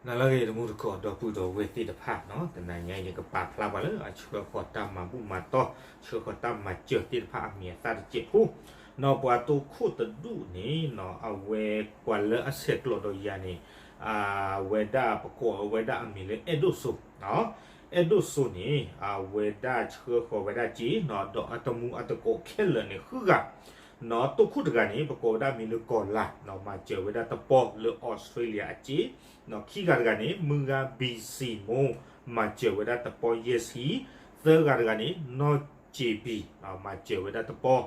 နလၢအဂ့ၤ တမူတကိး ဒီပုၢ်ဒီဝဲၢ်သ့ၣ်တဖၣ်နီၤ, တနၤညါအံၤ ယကပာ်ဖျါပှၤလၢအဆှၢဃီၤတၢ်မၤဘူၣ်မၤတီၢ် ဆှၢဃီၤတၢ်မၤစၢၤသ့ၣ်တဖၣ်အမံၤအသၣ်တစဲးဖိနီၤ, ပှၤတိခိၣ်တဒူၣ်န့ၣ်နီၤ, အဝဲပှၤလၢအဆဲးကျိးဒီးယၤန့ၣ် အဝဲဒၣ်ပကိးဝဲဒၣ်အမံၤလၢအဲၣ်ဒိၣ်စိ, အဲၣ်ဒိၣ်စိန့ၣ် အဝဲဒၣ်ဆှၢဃီၤဝဲဒၣ်စ့နီၤ, ဒီးအတမူအတကိးခဲလၢာ်န့ၣ် ဃုဂၤ နီၤ, တိခိၣ်တဂၤန့ၣ် ပကိးဝဲဒၣ်မံၤလၢကီၤလၤနီၤ, မၤစၢၤဝဲဒၣ်တပီၢ်လၢအီစထြ့လယါအစ့, နီၤ, ခံဂၤတဂၤန့ၣ် မုၢ်ဂၤဘံစံမိၢ်, မၤစၢၤဝဲဒၣ်တပီၢ်ယဲၢ်ဆံ, သၢဂၤတဂၤန့ၣ် နီၢ်စ့ဘံ, နီၤ, မၤစၢၤဝဲဒၣ်တပီၢ်,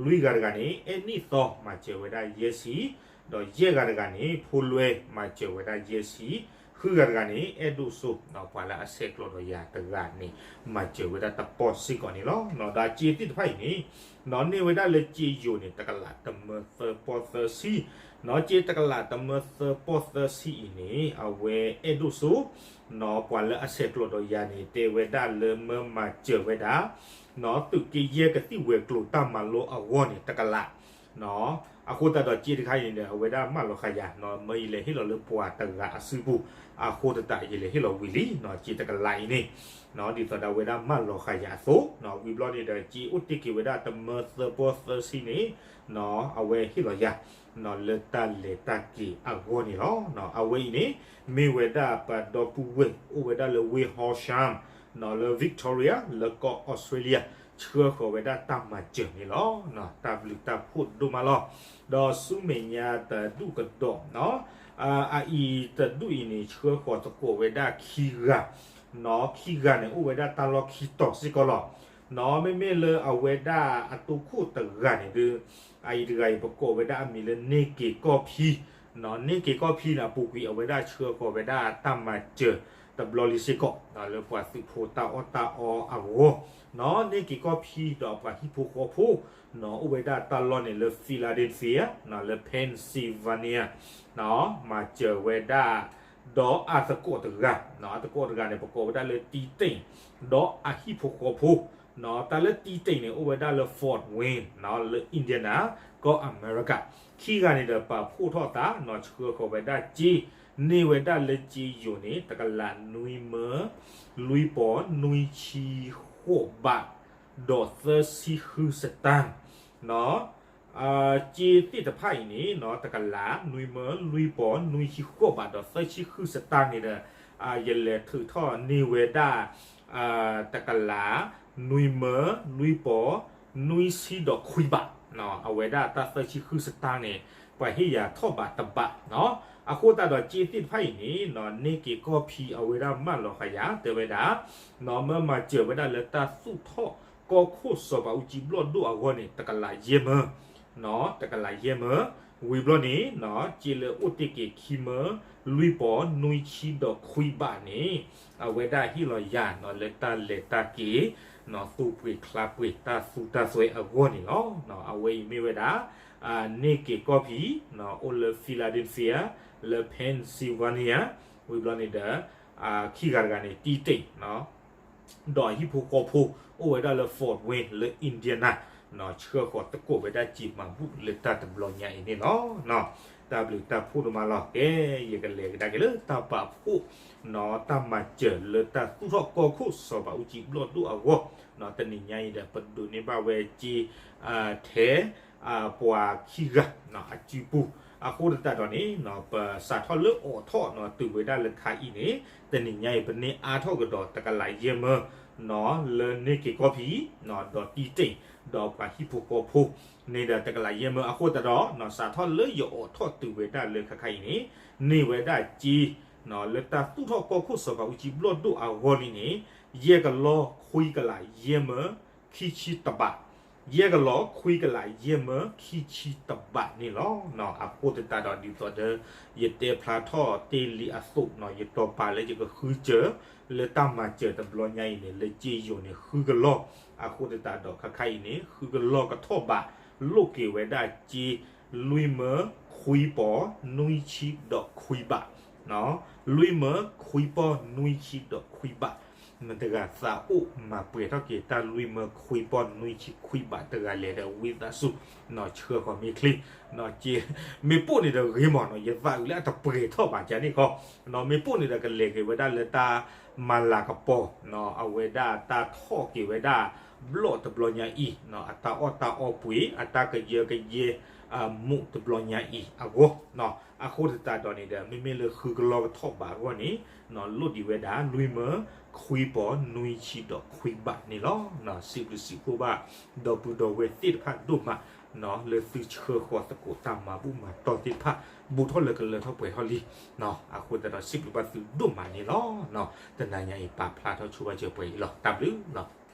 လွံၢ်ဂၤတဂၤန့ၣ် အဲၣ်နံၣ်သီ, မၤစၢၤဝဲဒၣ်ယဲၢ်ဆံ, ဒီးယဲၢ်ဂၤတဂၤန့ၣ် ဖိလွဲ, မၤစၢၤဝဲဒၣ်ယဲၢ်ဆံ, ဃုဂၤတဂၤန့ၣ် အဲၣ်ဒိၣ်စိ, ပှၤလၢအဆဲးကျိးဒီးယၤတဂၤန့ၣ် မၤစၢၤဝဲဒၣ်တပီၢ်စ့ၢ်ကီးန့ၣ်လီၤ. ဒီးအစ့သ့ၣ်တဖၣ်အံၤန့ၣ် နီၤ, န့ၢ်ဝဲဒၣ်လၢစ့ယိၤန့ၣ် တကလးတမၢသၢပီၢ်သၢဆံ, နီၤ, စ့တကလးတမၢသၢပီၢ်သၢဆံအံၤန့ၣ် အဝဲအဲၣ်ဒိၣ်စိ, နီၤ, ပှၤလၢအဆဲးကျိးဒီးယၤန့ၣ် တဲဝဲဒၣ်လၢမၢမၤစၢၤဝဲဒၣ် နီၤ, သုးက့ယဲၢ်ကသံၣ်ဝဲၤကျိၤတၢ်မၤလိအဂီၢ်န့ၣ် တကလး နီၤ, အဃိသတးဒီးစ့တခါအံၤန့ၣ်ဒီး အဝဲဒၣ်မၢလီၤဃာ်ယၤ, နီၤ, မၢယလဲၤဟ့ၣ်လီၤလၢပှၤတဂၤအစုပူၤ, အဃိသတးယလဲၤဟ့ၣ်လီၤဝံၤလံ, နီၤ, စ့တကလးအံၤန့ၣ်, နီၤ, ဒ်သိးဒီးအဝဲဒၣ်မၢလီၤဃာ်ယၤအသိး, နီၤ, ဝံၤဘျီန့ၣ်ဒီး စ့အိၣ်တ့ၢ်က့ၤဝဲဒၣ်တမၢသၢပီၢ်သၢဆံန့ၣ်, နီၤ, အဝဲဟ့ၣ်လီၤယၤ, နီၤ, လၢတၢ်လဲၤတၢ်က့ၤအဂီၢ်န့ၣ်လီၤ. နီၤ, အဝဲအံၤန့ၣ် မ့ၢ်ဝဲဒၣ်ပဒီပုၢ်ဝဲၢ် အိၣ်ဝဲဒၣ်လၢဝ့ၢ် Horsham နီၤ, လၢ Victoria လၢကီၢ်အီစထြ့လယါ ဆှၢဃီၤဝဲဒၣ်တၢ်မၤစၢၤန့ၣ်လီၤ. နီၤ, တၢ်ဘျုးတၢ်ဖှိၣ်ဒိၣ်မးလီၤ. ဒီးဆူမဲာ်ညါတဒူၣ်ကဒီး, နီၤ, အအံၤတဒူၣ်အံၤန့ၣ် ဆှၢဃီၤသကိးဝဲဒၣ်ခံဂၤ, နီၤ, ခံဂၤန့ၣ် အိၣ်ဝဲဒၣ်တၢ်လီၢ်ခံတီၤစ့ၢ်ကီးလီၤ. နီၤ, မ့မ့ၢ်လၢအဝဲဒၣ်အတိခိၣ်တဂၤန့ၣ်ဒီး အအံၤတဂၤအံၤ ပကိးဝဲဒၣ်အမံၤလၢန့ၢ်က့ၤကီၢ်ဖံ, နီၤ, န့ၢ်က့ၤကီၢ်ဖံန့ၣ် အပူၤကွံာ်အဝဲဒၣ်ဆှၢဃီၤဝဲဒၣ်တၢ်မၤစၢၤတဘျီလံစ့ၢ်ကီး, နီၤ, လၢပှၤသုးဖိတၢ်အီၣ်တၢ်အီအဂီၢ်, နီၤ, န့ၢ်က့ၤကီၢ်ဖံဒီးပှၤဟံၣ်ဖိဃီဖိ, နီၤ, အိၣ်ဝဲဒၣ်တၢ်လီၢ်န့ၣ်လၢ Philadelphia, နီၤ, လၢ Pennsylvania, နီၤ, မၤစၢၤဝဲဒၣ် ဒီးအသကိးတဂၤ, နီၤ, အသကိးတဂၤန့ၣ် ပကိးဝဲဒၣ်လၢတံတ့ၢ်, ဒီးအဟံၣ်ဖိဃီဖိ, နီၤ, တၢ်လၢတံတ့ၢ်န့ၣ် အိၣ်ဝဲဒၣ်လၢ Fort Wayne, နီၤ, လၢ Indiana, ကီၢ်အမဲရကၤ, ခံဂၤန့ၣ်ဒီးပာ်ဖှိၣ်ထီၣ်သး, နီၤ, ဆှၢဃီၤဝဲဒၣ်စ့, န့ၢ်ဝဲဒၣ်လၢစ့ယိၤန့ၣ် တကလးနွံမၢ လွံၢ်ပီၢ်နွံဆံဃိးဘး ဒီးသၢဆံဃုစတၢၢ်, နီၤ, စ့သ့ၣ်တဖၣ်အံၤန့ၣ် နီၤ, တကလးနွံမၢလွံၢ်ပီၢ်နွံဆံဃိးဘးဒီးသၢဆံဃုစတၢၢ်န့ၣ်ဒီး ယလဲၤထုးထီၣ်န့ၢ်ဝဲဒၣ် တကလး နွံမၢ လွံၢ်ပီၢ် နွံဆံဒီးခွံဘး, နီၤ, အဝဲဒၣ်တၢ်သၢဆံဃုစတၢၢ်န့ၣ် ပှၤဟ့ၣ်ယၤထီၣ်ဘးတဘး, နီၤ, အဃိသတးဒီးစ့သ့ၣ်တဖၣ်အံၤန့ၣ် နီၤ, န့ၢ်က့ၤကီၢ်ဖံအဝဲဒၣ်မၢလီၤဃာ်ယၤ တဲဝဲဒၣ်, နီၤ, မၢမၤစၢၤဝဲဒၣ်လၢတၢ်သူၣ်ထီၣ်ကီၢ်ခိၣ်စီၤပၤအူကၠံဘျီၣ်ဒိၣ်အဂီၢ်န့ၣ် တကလးယဲၢ်မၢ နီၤ, တကလးယဲၢ်မၢ, ဝံၤဘျီန့ၣ် နီၤ, စ့လၢအိၣ်တ့ၢ်က့ၤခံမၢ လွံၢ်ပီၢ်နွံဆံဒီးခွံဘးန့ၣ် အဝဲဒၣ်ဟ့ၣ်လီၤယၤ နီၤ, လၢတၢ်လဲၤတၢ်က့ၤ နီၤ, သူၣ်ပှ့ၤချါပှ့ၤတၢ်သူတၢ်စွဲအဂီၢ်န့ၣ်လီၤ. နီၤ, အဝဲအံၤမ့ၢ်ဝဲဒၣ် န့ၢ်က့ၤကီၢ်ဖံ, နီၤ, အိၣ်လၢ Philadelphia လၢ Pennsylvania, ဝံၤဘျီန့ၣ်ဒီး ခံဂၤတဂၤန့ၣ် တံတ့ၢ် ဒီးအဟံၣ်ဖိဃီဖိ အိၣ်ဝဲဒၣ်လၢ Fort Wayne လၢ Indiana, နီၤ, ဆှၢဃီၤသကိးဝဲဒၣ်စ့မၤဘူၣ်လၢတၢ်တဘျီညါအံၤန့ၣ်လီၤ. နီၤ, တၢ်ဘျုးတၢ်ဖှိၣ်ဒိၣ်မးလီၤ. ကဲ, ယကလဲၤကဒါက့ၤလၢတၢ်ပာ်ဖှိၣ်, နီၤ, တၢ်မၤစၢၤလၢတၢ်သူၣ်ထီၣ်ကီၢ်ခိၣ်စီၤပၤအူကၠံဘျီၣ်ဒိၣ်အဂီၢ်, နီၤ, တနံၤညါအံၤဒီး ပဒိးန့ၢ်ဘၣ်ဝဲစ့ ထဲ ပှၤခံဂၤ နီၤ, အစုပူၤ, အဃိသတးဒီးန့ၣ် နီၤ, ပစးထီၣ်လၢအိးထီၣ် နီၤ, တုၤဝဲဒၣ်လၢခါအံၤန့ၣ် တနံၤညါအံၤ ပန့ၢ်အါထီၣ်ကဒီးတကလးယဲၢ်မၢ, နီၤ, လၢန့ၢ်က့ၤကီၢ်ဖံ, နီၤ, ဒီးတံတ့ၢ်, ဒီးပှၤဟံၣ်ဖိဃီဖိ န့ၣ်ဒီးတကလးယဲၢ်မၢအဃိသတးဒီး နီၤ, စးထီၣ်လၢယအိးထီၣ်တုၤဝဲဒၣ်လၢခါခါအံၤန့ၣ် န့ၢ်ဝဲဒၣ်စ့ နီၤ, လၢတၢ်သူၣ်ထီၣ်ကီၢ်ခိၣ်စီၤပၤအူကၠံဘျီၣ်ဒိၣ်အဂီၢ်လံန့ၣ် ယဲၢ်ကလီခွံကလးယဲၢ်မၢ ခံဆံတဘး, ယဲၢ်ကလီခွံကလးယဲၢ်မၢ ခံဆံတဘးန့ၣ်လီၤ. နီၤ, အဃိသတးဒီးဒ်သိးဒီး ယတဲဖျါထီၣ်တ့ၢ်လံအသိး နီၤ, ယတီၤပာ်လၢယကဃုစၢၤ လၢတၢ်မၤစၢၤတဘျီညါအံၤန့ၣ် လၢစ့ယိၤန့ၣ် ဃုကလီၢ်, အဃိသတးဒီးခါခါအံၤန့ၣ် ဃုကလီၢ်ကထီၣ်ဘး လိးက့ၤဝဲဒၣ်စ့ လွံၢ်မၢ ခွံပီၢ် နွံဆံဒီးခွံဘး, နီၤ, လွံၢ်မၢ ခွံပီၢ် နွံဆံဒီးခွံဘး မတၤတဂၤသးအိၣ်မၤပှဲၤထီၣ်က့ၤတၢ်လွံၢ်မၢခွံပီၢ်နွံဆံခွံဘးတဂၤလဲၣ်ဒီး ဝံသးစူၤ ဆှၢဃီၤမ့ၢ်ချ့, မ့ၢ်ပိၢ်န့ၣ်ဒီးဂ့ၤမးနီၤ, ယသးအုးလၢအတပှဲၤထီၣ်ဘၣ်ကန့ၣ်ခီ, မ့ၢ်ပိၢ်န့ၣ်ဒီးကလဲၤက့ၤဝဲဒၣ်လၢတၢ်မၤလၤကပီၤ အဝဲဒၣ်တၢ်ထီၣ်က့ၤဝဲဒၣ် ဘျီၣ်တဘျီညါအံၤ အတၢ်အီၣ်တၢ်အီပှ့ၤ အတၢ်ကယၢကယဲ မူးတဘျီညါအံၤအဂီၢ်, အဃိသတးဒီးန့ၣ်ဒီး မ့မ့ၢ်လၢဃုကလီကထီၣ်ဘးအဂီၢ်န့ၣ် လိၣ်ဒံးဝဲဒၣ်လွံၢ်မၢခွံပီၢ်နွံဆံဒီးခွံဘးန့ၣ်လီၤ. စံးဘျုးစံးဖှိၣ်ဘၣ် ဒီပုၢ်ဒီဝဲၢ်သ့ၣ်တဖၣ်ဒိၣ်မး လၢသုဆှၢဃီၤသကိးတၢ်မၤဘူၣ်မၤတီၢ်သ့ၣ်တဖၣ် ဘူးထီၣ်လၢကလၢထီၣ်ပှဲၤထီၣ်လံ. အဃိသတးဒီးစံးဘျုးဘၣ်သုဒိၣ်မးန့ၣ်လီၤ. တနၤညါအံၤပာ်ဖျါထီၣ်ဆိဘၣ်စၢၤပှဲၤအံၤလီၤ. တၢ်ဘျုးလီၤ.